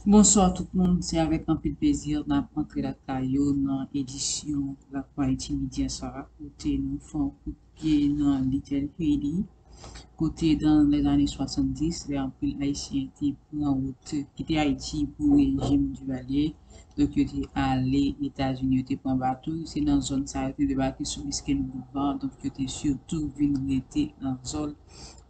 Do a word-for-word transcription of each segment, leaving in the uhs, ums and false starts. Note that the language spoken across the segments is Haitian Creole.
Bonswa tout moun, se avèk anpil plezi n ap antre lakay yo nan edisyon Lakou Ayiti Media sa a, kote nou fè yon kout pye nan Little Haiti, kote nan lèzane swasanndis, lè anpil Ayisyen te pran wout kite Ayiti pou rejim Duvalier, donk yo te ale Etazini, yo te pran bato, se nan zòn sa a yo te debake sou Biscayne Boulevard, donk yo te sitou vin rete nan zòn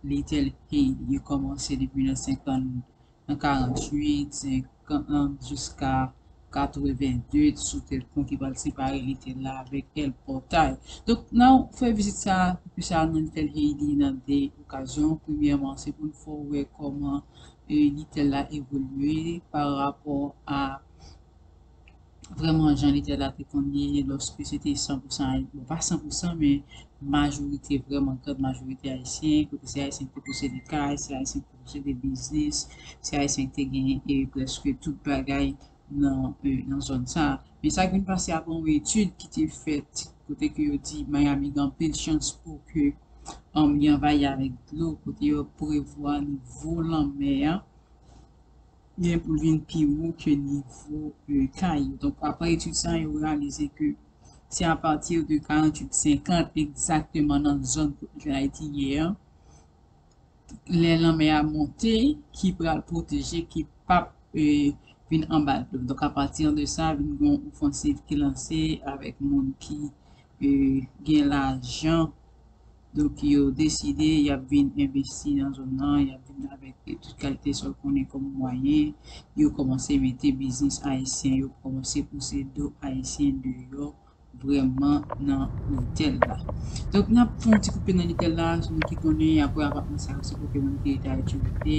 Little Haiti. Yo kòmanse depi nan senkant nan karanntuit, senkant, jiska katrevende, sou tèt pon ki pral separe Little la avèk El Portal. Donk, n a fè vizit sa a, pi sa a nan Little Haiti nan de okazyon. Premyèman, se pou n fè w wè kòman, e, Little la evolye pa rapò a vrèman jan Little la te konn ye lòske se te san pou san, bon, pa san pou san, men majorite, vrèman grande majorite ayisyen, kote se Ayisyen ki te posede kay, se Ayisyen ki te posede biznis, se Ayisyen ki te gen, e, prèske tout bagay nan, e, nan zòn sa a. Men sa k vin pase apre yon etid ki te fèt, kote ke yo di Miami gen anpil chans pou ke, um, li anvayi avèk dlo, kote yo prevwa nivo lanmè a gen pou l vin pi wo ke nivo, e, kay yo. Donk, apre etid sa a, yo reyalize ke se apati de karanntuit senkant egzakteman nan zòn kot Little Haiti ye a, lè lanmè a monte, ki pral pwoteje, ki p ap, e, vin anba dlo. Donk, apati de sa, vin gen yon ofansiv ki lanse avèk moun ki, e, gen lajan. Donk, yo deside y ap vin envesti nan zòn nan, y ap vin avèk tout kalite sa yo konnen kòm mwayen. Yo kòmanse mete biznis ayisyen, yo kòmanse pouse do ayisyen deyò vrèman nan Little la. Donk, n ap fè yon ti koupe nan Little la, sou moun ki konnen, apre apatman sa yo, se kote moun ki rete a rete.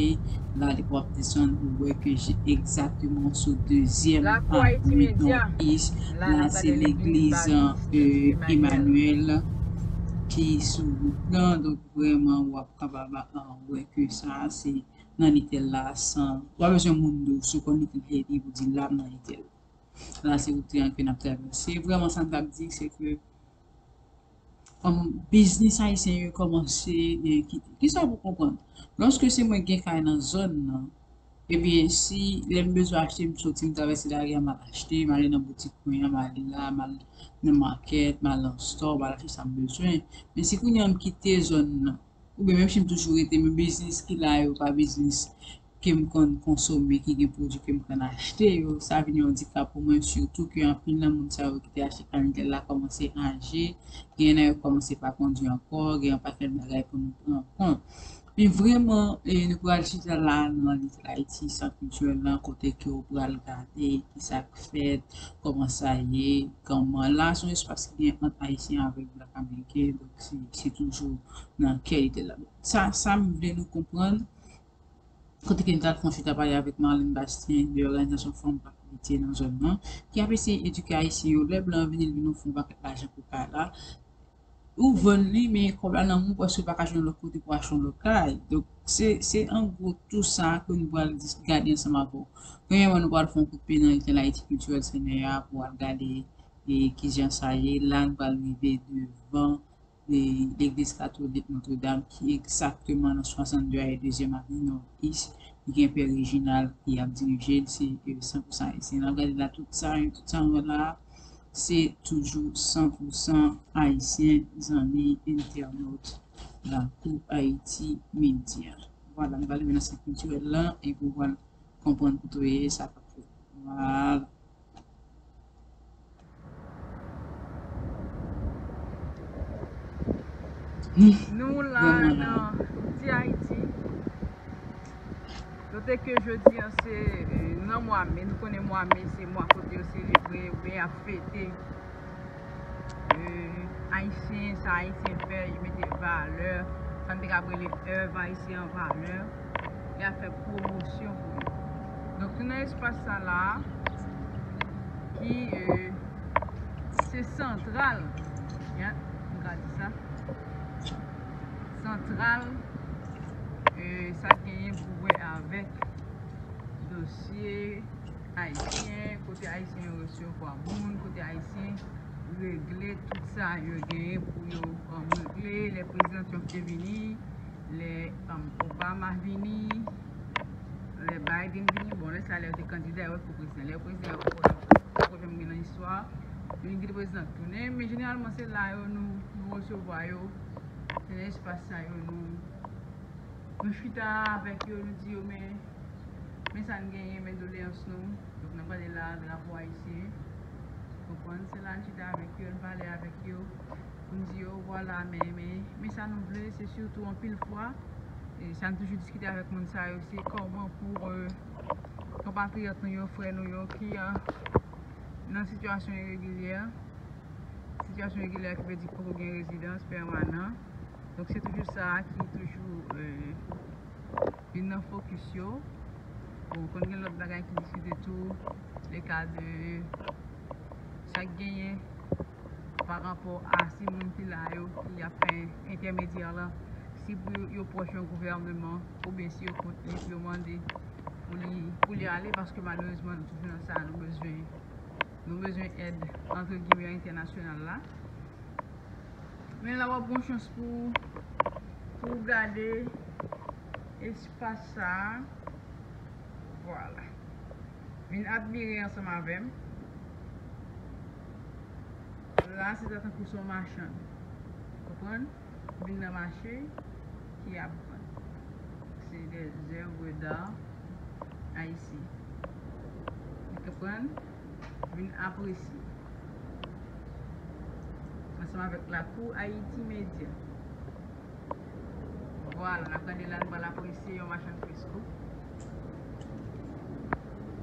La, depi w ap desann, ou wè ke egzakteman sou dezyèm avni North East. La, se legliz, e, Emmanuel ki sou wout lan. Donk, vrèman, w ap kapab, a, wè ke sa, se nan Little la, san, w pa bezwen moun di w, si w konn Little Haiti, pou di la, m nan Little. La, se wout lan ke n ap travèse. Vrèman, sa n t ap di, se ke, um, biznis ayisyen yo kòmanse, e, kite. Kisa w pou konprann? Lòske se mwen ki gen kay nan zòn nan, ebyen, si lè m bezwen achte, m soti, m travèse lari a, m al achte, m ale nan boutik mwen an, m ale la, m al nan makèt, m al nan store, m al achte sa m bezwen. Men si kounye a m kite zòn nan, oubyen menm si m toujou rete, men biznis ki la yo pa biznis ke m konn konsome, ki gen pwodui ke m konn achte yo, sa vin yon andikap pou mwen, sitou ke anpil nan moun sa yo ki te achte kay Little la kòmanse aje, gen nan yo kòmanse pa kondui ankò, gen yon pakèt bagay pou nou pran kont. Men vrèman, e, nou pral chita la nan Little Haiti, sant kiltirèl lan, kote ke w pral gade kisa k fèt, kòman sa ye, kòman la, se yon espas ki gen ant Ayisyen avèk Black Ameriken, donk se, se toujou nan kè Little la. Sa, sa m vle nou konprann, kote ke n t al fè yon chita pale avèk Marlene Bastien de òganizasyon Fanm k ap milite nan zòn nan, ki ap eseye edike Ayisyen yo, lè blan an vini, l vin ofri yon pakèt lajan pou kay la. Ou vann li, men kòb la nan men w, paske w pa ka jwenn lòt kote pou achte yon lòt kay. Donk, se, se an gwo tou sa ke nou pral dis-, gade ansanm avè w. Premyèman, nou pral fè yon kout pye nan Little Haiti Cultural Center a pou al gade, e, kijan sa ye. La, nou pral rive devan, e, legliz katolik Notre Dame, ki egzakteman nan swasanndez a e dezyèm avni North East. Li gen Pè Reginald ki ap dirije l, se, e, san pou san ayisyen. N ap gade la, tout sa, tout sa nou wè la, se toujou san pou san ayisyen, zanmi entènot Lakou Ayiti Media. Vwala, nou pral rive nan sant kiltirèl lan, epi w pral konprann kote w ye, sa k ap fèt. Vwala. Nou la nan Ti Ayiti. Note ke jodi a se, e, nan mwa me. Nou konnen mwa me se mwa kote yo selebre oubyen y ap fete, e, Ayisyen, sa Ayisyen fè, yo mete valè, sa n te ka rele èv ayisyen an valè. Y ap fè pwomosyon pou yo. Donk, nou nan espas sa la, ki, e, se santral, ya, m ka di sa, santral, e, sa k genyen pou wè avèk dosye ayisyen, kote Ayisyen yo resevwa moun, kote Ayisyen regle tout sa yo genyen pou yo, um, regle, lè prezidan Trump te vini, lè, um, Obama vini, Lè Biden vini, bon, lè sa a, lè yo te kandida, yo wè pou prezidan. Lè prezidan, yo poko janm gen nan istwa, yo gen prezidan tounen. Men jeneralman, se la yo nou, nou resevwa yo. Se nan espas sa yo nou, nou chita avèk yo, nou di yo, men, men sa n genyen, men doleyans nou. Donk, n ap gade la, drapo ayisyen. Konprann? Se la n chita avèk yo, n pale avèk yo. Pou n di yo, vwala, men, men, men sa nou vle, se sitou anpil fwa, e sa n toujou diskite avèk moun sa yo, se kòman pou, e, konpatriyòt nou yo, frè nou yo, ki, e, nan sitiyasyon iregilyè, sitiyasyon iregilyè ki vle di poko gen rezidans pèmanan. Donk, se toujou sa ki toujou, e, vin nan fokis yo. Bon, konn gen lòt bagay ki diskite tou, le ka de sa k genyen pa rapò a si moun ki la yo ki ap fè entèmedyè lan, si pou yo, yo pwòch yon gouvèneman, oubyen si yo kont li, pou yo mande pou li, pou li ale, paske malerezman, nou toujou nan sa, nou bezwen, nou bezwen èd, antre gimè, entènasyonal la. Men la w ap gen chans pou, pou w gade espas sa a. Vwala. Vin admire ansanm avè m. La, se ta tankou se yon machann. Konprann? Vin nan mache ki ap vann. Se des œuvres d'art haïtiennes. Ou konprann? Vin apresye. Ansanm avèk Lakou Ayiti Medya. Vwala, n ap gade la, n pral apresye yon machann fresko.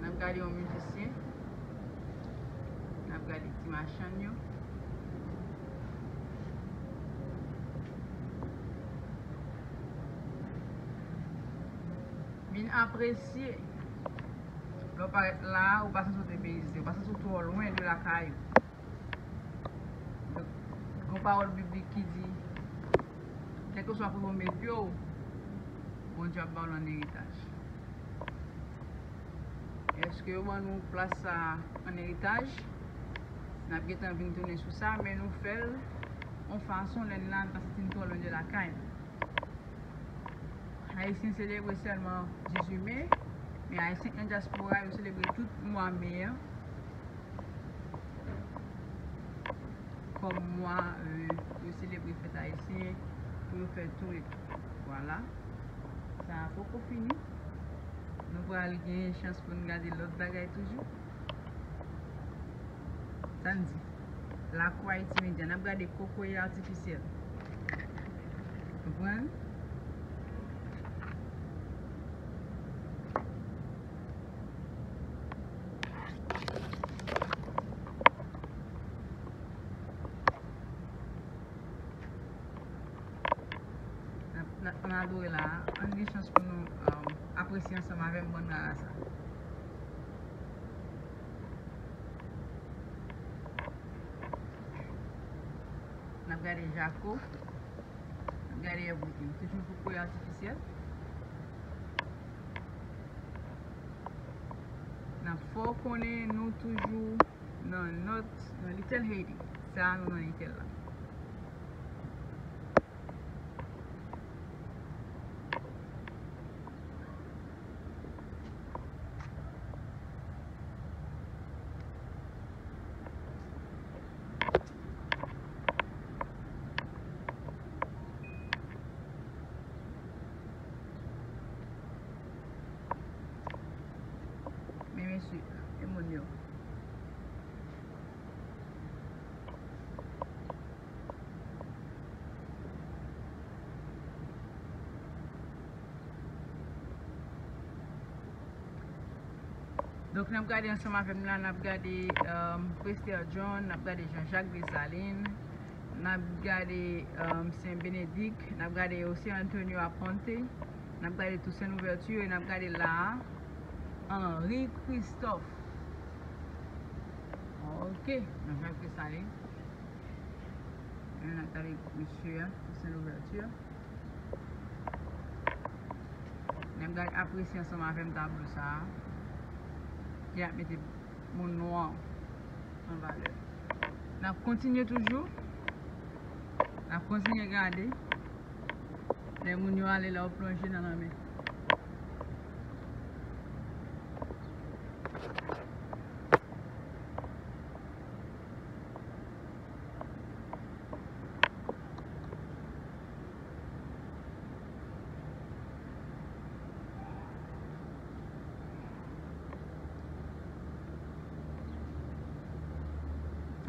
N ap gade yon mizisyen. N ap gade ti machann yo. Vin apresye. Lè w parèt la, ou pa santi w depeyze, ou pa santi w twò lwen de lakay ou. Donk, gen yon pawòl biblik ki di, kèlkeswa kote w met pye w, Bondye ap ba w l an eritaj. Èske yo ban nou plas sa a an eritaj? N ap gentan vin tounen sou sa, men nou fè l yon fason lè n la, n pa santi n twò lwen de lakay nou. Ayisyen selebre sèlman dizuit me, men Ayisyen nan dyaspora yo selebre tout mwa me an kòm mwa, euh, yo selebre fèt ayisyen, pou yo fè tou etou. Vwala. Sa a poko fini. Nou pral gen chans pou n gade lòt bagay toujou. Sa n di? Lakou Ayiti Medya, n ap gade kokoye atifisyèl. Konprann? N ap, n ap, n ap adore la a. Ann gen chans pou nou, um, apresye ansanm avè m bann rara sa. N ap gade jako. N ap gade everything. Toujou pou kokoye atifisyèl. N ap fè w konnen nou toujou nan North, nan Little Haiti. Sa a nou nan Little la. Men mesye, e moun yo. Donk, n ap gade ansanm avè m la, n ap gade, um, Prester John, n ap gade Jean-Jacques Dessalines, n ap gade, um, Sen Benedik, n ap gade José Antonio Aponte, n ap gade Toussaint Louverture, e n ap gade la a, Henri Christophe. Ok, Jean-Jacques Dessalines. N ap gade mesye a, Toussaint Louverture. N ap gade, apresye ansanm avè m tablo sa a, ki ap mete moun nwa an valè. N ap kontinye toujou. N ap kontinye gade. Lè moun yo ale la, yo plonje nan lanmè.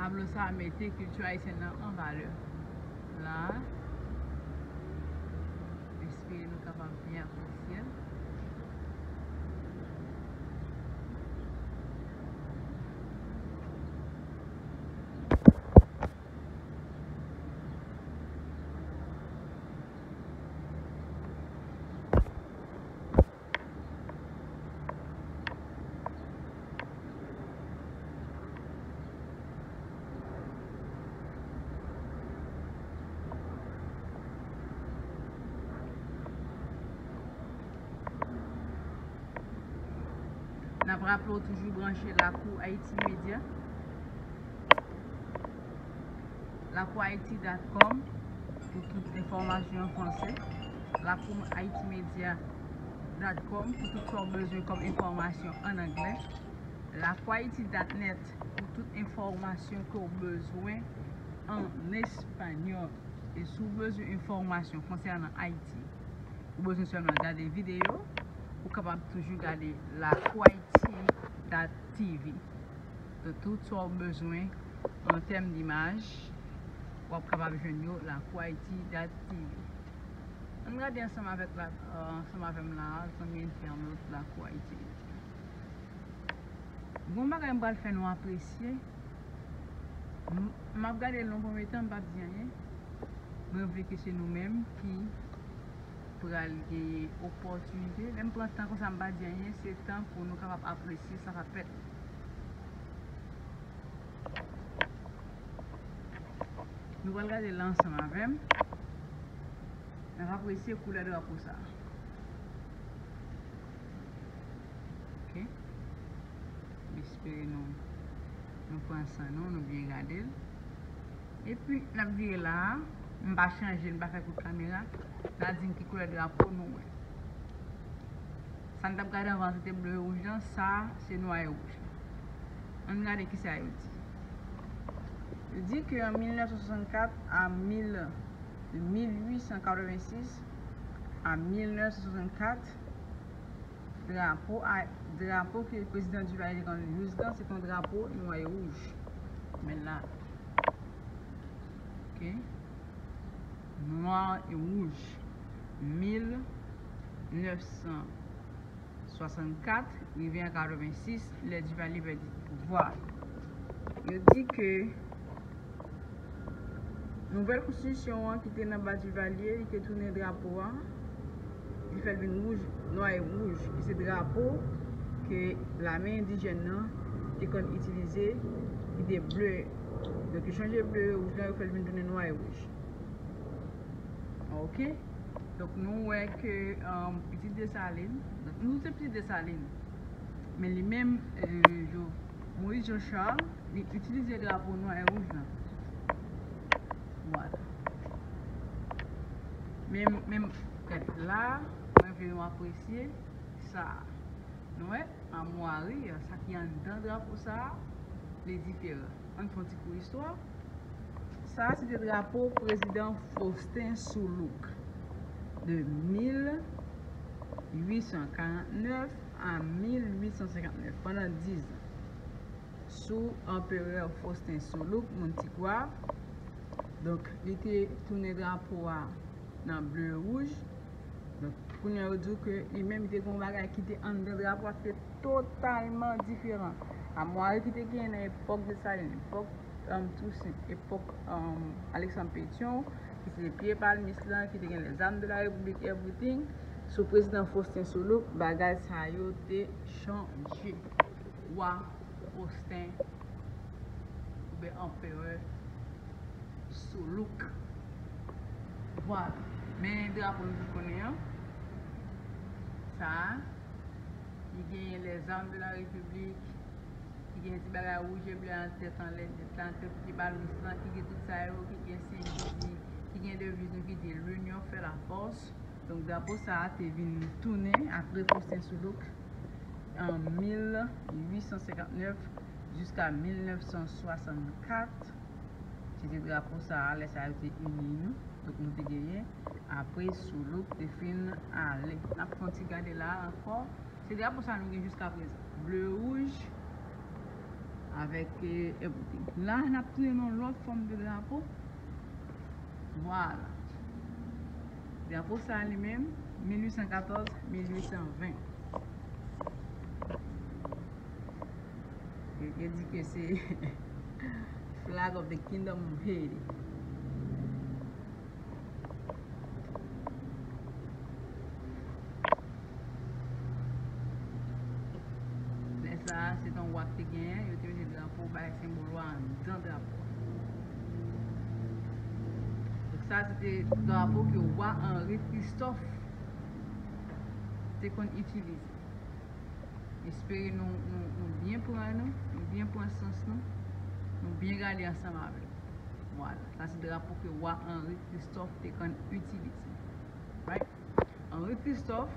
Tablo sa a mete kilti ayisyèn nan an valè. La, espere nou kapab byen apresye l. N ap raple w toujou branche Lakou Haiti Media. Lakou Haiti dot com pou tout enfòmasyon an franse. Lakou Haiti Media dot com pou tout sa w bezwen kòm enfòmasyon an anglè. Lakou Haiti dot net pou tout enfòmasyon ke w bezwen an espanyòl. E si w bezwen enfòmasyon konsènan Ayiti, ou bezwen sèlman gade videyo, ou kapab toujou gade Lakou Haiti dot T V. Donk, tout sa w bezwen an tèm dimaj, w ap kapab jwenn yo Lakou Haiti dot T V. Ann gade ansanm avèk la, euh, ansanm avè m la, zanmi entènot Lakou Haiti. Gon bagay m pral fè nou apresye. M, m ap gade l nan premye tan, m p ap di anyen. Mwen vle ke se nou menm ki pral genyen opòtinite. Lè m pran tan konsa, m pa di anyen, se tan pou nou kapab apresye sa k ap fèt. Nou pral gade l ansanm avè m. N ap apresye koulè drapo sa a. Ok. M espere nou, nou pran san nou, nou byen gade l. Epi, n ap vire la a. M pa chanje l, m pa fè kout kamera. N a di m ki koulè drapo nou wè. Sa n t ap gade anvan, se te ble e wouj lan. Sa a, se nwa e wouj. Ann gade kisa yo di. Yo di ke an mil nèf san swasannkat a mil, de mil uit san katrevensis a mil nèf san swasannkat, drapo a, drapo ke prezidan Duvalier te konn use lan, se te yon drapo nwa e wouj. Men la. Ok. Nwa e wouj. Mil nèf san swasannkat rive an katrevensis, lè Duvalier pèdi pouvwa. Yo di ke nouvèl konstitisyon an ki te nan ba Duvalier, li te tounen drapo a, li fè l vin wouj, nwa e wouj, ki se drapo ke lame endijèn nan te konn itilize, ki te ble. Donk, yo chanje ble e wouj lan, yo fè l vin tounen nwa e wouj. Ok? Donk, nou wè ke, um, pitit Desalin, donk, nou se pitit Desalin, men li menm, euh, Jo-, Moïse Jean Charles, li itilize drapo nwa e wouj lan. Vwala. Men, men, gade la, mwen vle nou apresye sa. Nou wè, amwari a, sa ki anndan drapo sa a, li diferan. Ann fè yon ti kou istwa. Sa a, se te drapo prezidan Faustin Soulouque de mil uit san karant nèf a mil uit san senkant nèf, pandan diz an. Sou anperè Faustin Soulouque, moun Tigwav. Donk, li te tounen drapo a nan ble e wouj. Donk, kounye a yo di w ke li menm li te gen yon bagay ki te anndan drapo a ki te totalman diferan. Amwari ki te genyen nan epòk Desalin, epòk, um, Tousen, epòk, um, Alexandre Pétion, ki se te pye palmis lan, ki te gen les armes de la République, everything, sou prezidan Faustin Soulouque, bagay sa yo te chanje. Wa Faustin, oubyen anperè Soulouque. Vwala. Men drapo nou tout konnen an. Sa a, li genyen les armes de la République, ki genyen ti bagay wouj e ble an tèt anlè tèt lan, tèt pye palmis lan, ki gen tout sa yo, ki gen senbòl li, ki gen deviz nou ki di l'union fait la force. Donk, drapo sa a te vin tounen apre Faustin Soulouque an mil uit san senkant nèf jiska mil nèf san swasannkat. Se te drapo sa a, lè sa a yo te ini nou. Donk, nou te genyen apre Soulouque te fin ale. N ap fè yon ti gade la a ankò. Se drapo sa a nou gen jiska prezan. Ble, wouj, Avèk, eh, la, n ap tounen nan lòt fòm de drapo. Vwala. Drapo sa li menm, mil uit san katòz, mil uit san ven. Yo, yo di ke se Flag of the Kingdom of Haiti. Lè sa a, se t on wa k te genyen, yo te mete drapo, bay senbòl wa anndan drapo a. Donk sa, se te drapo ke wa Henri Christophe te konn itilize. Espere nou, nou, nou byen pran nou, nou byen pran sans nou, nou byen gade ansanm avè m. Vwala, sa se drapo ke wa Henri Christophe te konn itilize. Right? Henri Christophe,